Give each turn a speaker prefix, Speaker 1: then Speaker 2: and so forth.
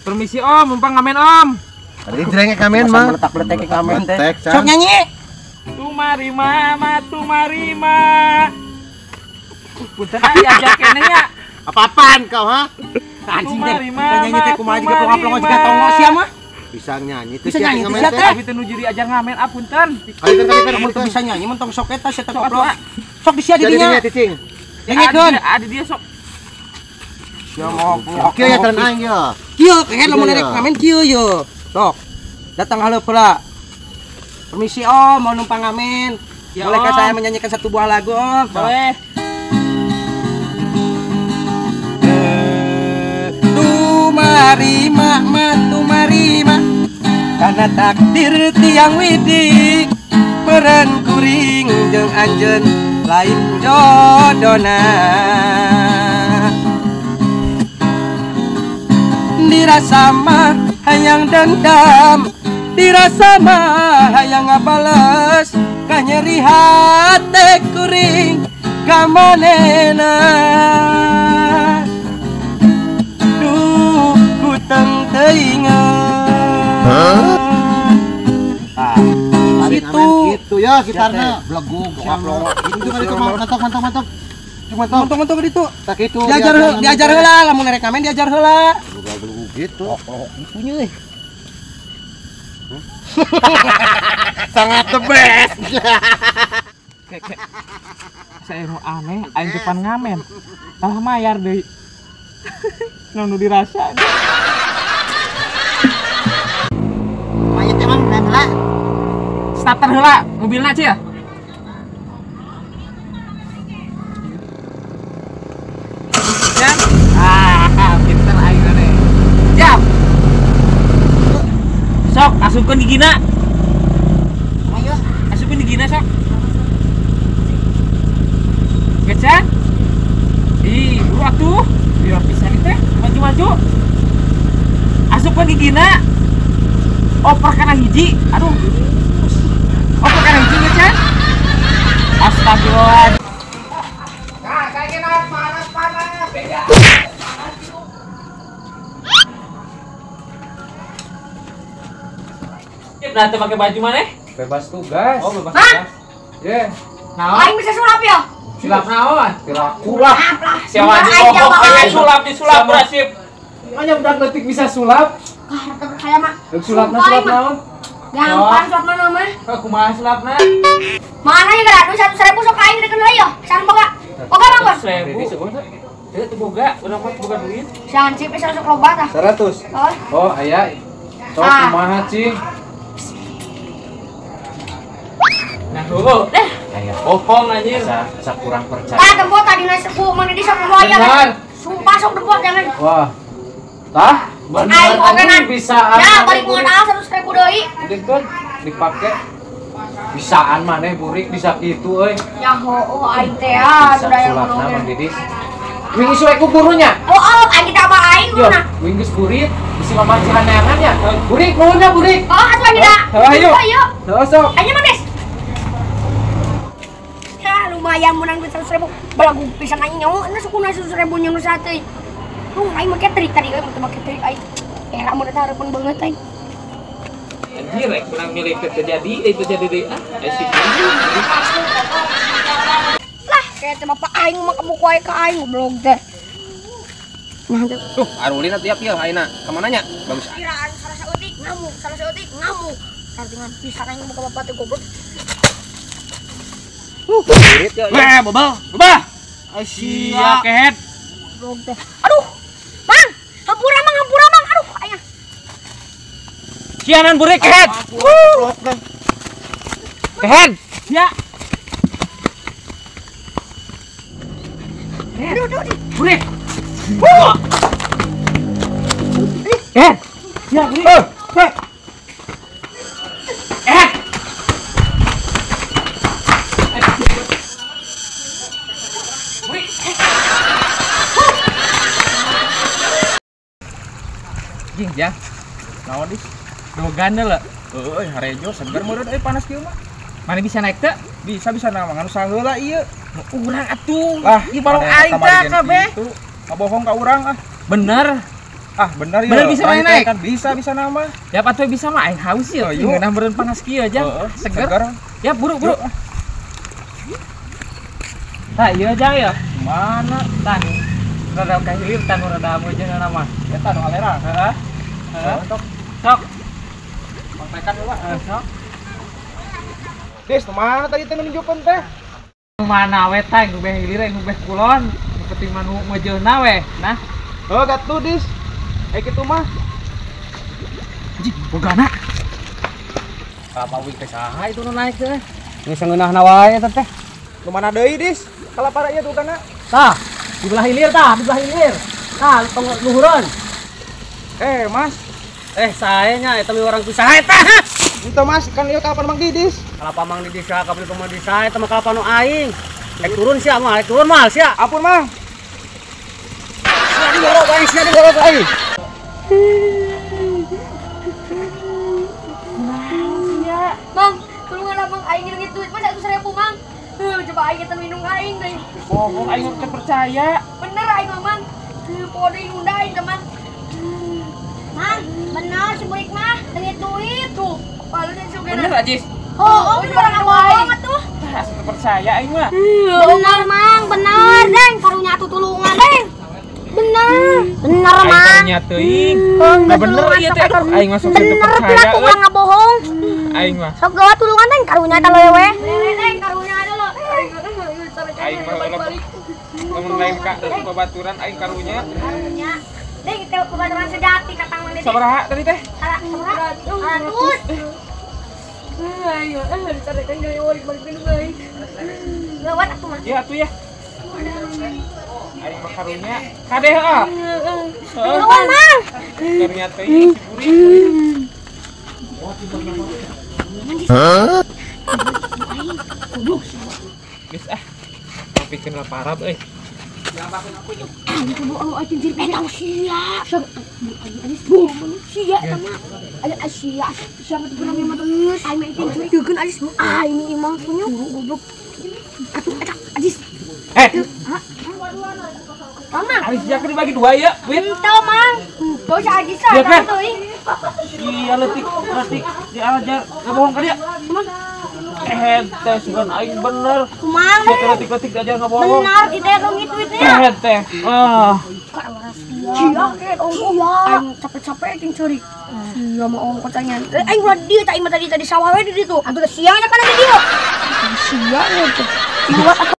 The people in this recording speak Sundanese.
Speaker 1: Permisi Om, numpang ngamen Om.
Speaker 2: Tadi jerengek ngamen mah.
Speaker 3: Meletak-meletek ngamen teh. Sok nyanyi.
Speaker 1: Tumarima ma tumarima. Punten ah diajar keneh nya.
Speaker 2: Apa-apaan kau ha?
Speaker 3: Anjing teh. Nyanyi teh kumaha juga plonga-plonga juga tongo sia mah.
Speaker 2: Bisa nyanyi teh.
Speaker 3: Bisa nyanyi teh sia teh.
Speaker 1: Abi teh nu jadi ajar ngamen ah punten.
Speaker 2: Kali
Speaker 3: mun teu bisa nyanyi mun tong sok eta sia teh goblok. Sok di sia di dinya. Nyanyikeun.
Speaker 1: Adi dia sok.
Speaker 3: Sia mah.
Speaker 2: Kieu ya tren aing ya.
Speaker 3: Kieu kehed lamun rek ngamen kieu ye. Sok. Datang haleup heula. Permisi Om, mau numpang ngamen.
Speaker 1: Ya,
Speaker 3: bolehkah
Speaker 1: Om
Speaker 3: saya menyanyikan satu buah lagu Om?
Speaker 1: Boleh.
Speaker 3: Tumarima ma tumarima karena takdir tiang widi meren kuring jeung anjeun lain jodona. Dirasa mah hayang dendam, dirasa mah hayang ngabales kanyeri hate kuring ka manehna. Duh kuteng teuingan. Ah,
Speaker 2: gitu. Gitu ya gitarna blegug goblok. Itu kan itu mantok-mantok. Cuma
Speaker 3: mentok-mentok gitu.
Speaker 2: Tak itu.
Speaker 3: Diajar diajar heula lamun rek ngamen diajar heula.
Speaker 2: Blegug gitu.
Speaker 3: Goblok itunya euy.
Speaker 2: Sangat the best.
Speaker 1: Kek. Saya nu aneh aing depan ngamen. Kalah mayar deui. Nu dirasa.
Speaker 2: Mayat emang heula.
Speaker 1: Starter heula mobilna cia. Ya. Ah, pinter aing teh. Siap. Sok asupkeun gigina.
Speaker 2: Ayo,
Speaker 1: asupkeun gigina sok. Gecan. Ih, buru atuh. Biar pisan teh, maju-maju. Asupkeun gigina. Oper kana hiji. Aduh. Oper kana hiji gecan. Astagfirullah. Nah, saya panas-panas. Beda. Nah, teu make baju maneh?
Speaker 4: Bebas tugas.
Speaker 1: Oh, bebas tugas.
Speaker 4: Ye.
Speaker 1: Naon?
Speaker 5: Aing bisa sulap ya?
Speaker 1: Sulap naon?
Speaker 4: Sulap.
Speaker 1: Siapa aja bohong pengen sulap disulap berasip.
Speaker 4: Makanya budak leutik bisa sulap.
Speaker 5: Ah, percaya mah.
Speaker 4: Sulapna sulap naon?
Speaker 5: Gampang sulap mana mah?
Speaker 1: Kumaha sulapna?
Speaker 5: Mana yang gratis 100.000 sok aing rek heula ya. Saran boga. Boga Bang Bos.
Speaker 1: 1.000. Teu boga, urang mah boga duit.
Speaker 5: Sancip bisa sok loba tah.
Speaker 4: 100.
Speaker 5: Oh.
Speaker 4: Oh, aya. Sok kumaha cing?
Speaker 1: Nah, heuh.
Speaker 4: Aya
Speaker 1: bohong anjir.
Speaker 4: Asa kurang percaya.
Speaker 5: Tah tempo tadi na sepuh mana di sok aya. Sumpah sok tempo jangan.
Speaker 4: Wah. Tah, bener.
Speaker 5: Aing oge
Speaker 4: bisa.
Speaker 5: Ya, balik modal 100.000 deui.
Speaker 4: Dikeun dipake. Bisaan maneh burik bisa kitu euy.
Speaker 5: Ya heuh aing teh ah sudah yang
Speaker 4: sulapna Mang Didis. Wing isu ku gurunya.
Speaker 5: Oh, aing kita apa aing guruna.
Speaker 4: Wing geus burit, bisi mamacihan neangan nya. Burik nuhun nya burik.
Speaker 5: Oh, atuh aing da.
Speaker 4: Heuh ayo.
Speaker 5: Ayo.
Speaker 4: Heuh sok.
Speaker 5: Aing mah, Des. Ya, lumayan menang duit 100.000. Balagu pisan aing nyawa, na sukuna 100.000 nya nu sate. Tuh aing make trik tadi euy, make trik aing. Era mun eta harapan banget aing.
Speaker 1: Anjir rek menang milik terjadi, itu jadi deui ah. Asik.
Speaker 5: Lah, kayak teh bapak aing mah kamu kuai ka aing goblok teh. Nah,
Speaker 3: tuh arulin atuh ya ayeuna. Ka mana nya? Bagus.
Speaker 5: Kiraan salah saeutik ngamuk, salah saeutik ngamuk. Sartingan pisan aing muka bapak teh goblok.
Speaker 3: Burit ya.
Speaker 1: Weh, bobal. Bobal. Sia kehed.
Speaker 5: Goblok teh. Aduh. Mang, hampura mang, hampura mang. Aduh, aing.
Speaker 1: Sianan burik kehed. Kehed. Sia.
Speaker 5: Aduh, aduh.
Speaker 1: Burik. Kehed. Sia burik. Eh. Burik. Jing ya. Naon dis? Dogan lah.
Speaker 6: Heueuh, harejo seger meureun euy panas kieu mah.
Speaker 1: Mana bisa naik teu?
Speaker 6: Bisa na mah saheula ieu.
Speaker 1: Urang atuh.
Speaker 6: Lah,
Speaker 1: ieu balong aing teh kabeh.
Speaker 6: Ngabohong ka urang ah.
Speaker 1: Bener.
Speaker 6: Ah, bener ya.
Speaker 1: Bener bisa main naik?
Speaker 6: Kan bisa nama.
Speaker 1: Ya patuh bisa mah aing haus ya. Ngeunah meureun panas kieu aja. Seger. Ya buru-buru. Tah ieu aja ya.
Speaker 6: Mana?
Speaker 1: Tah. Rada ka hilir tah nu rada meujeuhna mah.
Speaker 6: Eta nu alera.
Speaker 1: Heeh. Heeh. Sok.
Speaker 6: Kontekan heula.
Speaker 1: Sok.
Speaker 6: Des, mana tadi teh nunjukeun teh?
Speaker 1: Mana we tah nu beh hilir nu beh kulon. Nu penting mah nu meujeuhna we. Nah.
Speaker 6: Heuh gatuh, Dis. Kitu mah.
Speaker 1: Anjing, bogana. Kalapa wih teh saha itu nu naik teh?
Speaker 3: Geus sangeunahna wae eta teh.
Speaker 6: Nu mana deui, Dis? Kalapa ieu bogana.
Speaker 3: Tah, di belah hilir tah, di belah hilir. Tah, luhureun.
Speaker 6: Mas.
Speaker 3: Sae nya eta mi urang ku saha eta.
Speaker 6: Henteu, Mas, kan ieu kalapa Mang Didis.
Speaker 3: Kalapa Mang Didis saha kabeli Mang Didis saha eta mah kalapa nu aing. Rek turun sia mah, rek turun mah sia.
Speaker 6: Ampun, Mang.
Speaker 3: Sia digorok aing, sia digorok aing.
Speaker 5: Mang, tulungan Mang aing ngeungit duit mah 100.000, Mang. Coba aing eta minum aing deui.
Speaker 1: Bohong aing teu percaya.
Speaker 5: Bener aing mah, Mang. Poho deui ngunda aing teh, Mang. Mang, bener si burik mah ngeungit duit tuh. Palu dan sugan.
Speaker 1: Bener Ajis.
Speaker 5: Oh, bener orang bohong atuh.
Speaker 1: Tah, teu percaya aing mah.
Speaker 5: Bener, Mang, bener deng karunya atuh tulungan deng. Bener. Bener, Mang.
Speaker 1: Aing karunya teuing. Nah, bener ieu teh. Aing mah sok teu percaya.
Speaker 5: Bener pelaku ngabohong.
Speaker 1: Aing mah.
Speaker 5: Sok gawa tulungan deng karunya eta lewe. Deng karunya dulu.
Speaker 1: Aing mah lamun lain ka babaturan aing karunya.
Speaker 5: Karunya. Deng teh babaturan sejati kata Mang Dede.
Speaker 1: Sabaraha tadi teh?
Speaker 5: 100. Ayo, dicarekan deui balik balik aing. Lewat atuh mah.
Speaker 1: Ya atuh ya. Aing mah karunya kade heeh.
Speaker 5: Tulungan, Mang.
Speaker 1: Karunya teuing si burik.
Speaker 2: Hah?
Speaker 5: Goblok.
Speaker 1: Geus ah. Pikeun laparab euy. Aris jak dibagi dua ya, Win.
Speaker 5: Entah, Mang. Kau si Ajis lah, tahu tuh.
Speaker 1: Iya, letik diajar. Enggak bohong ka dia. Teh sugan aing bener.
Speaker 5: Mang.
Speaker 1: Letik-letik diajar enggak bohong.
Speaker 5: Benar, itu yang ngituitnya.
Speaker 1: Teh. Ah.
Speaker 5: Iya, aing capek-capek ting curi. Iya mau ongkos aing. Aing ulah dia tak tadi sawah we di ditu. Atuh siangnya kan ada dia. Siang tuh.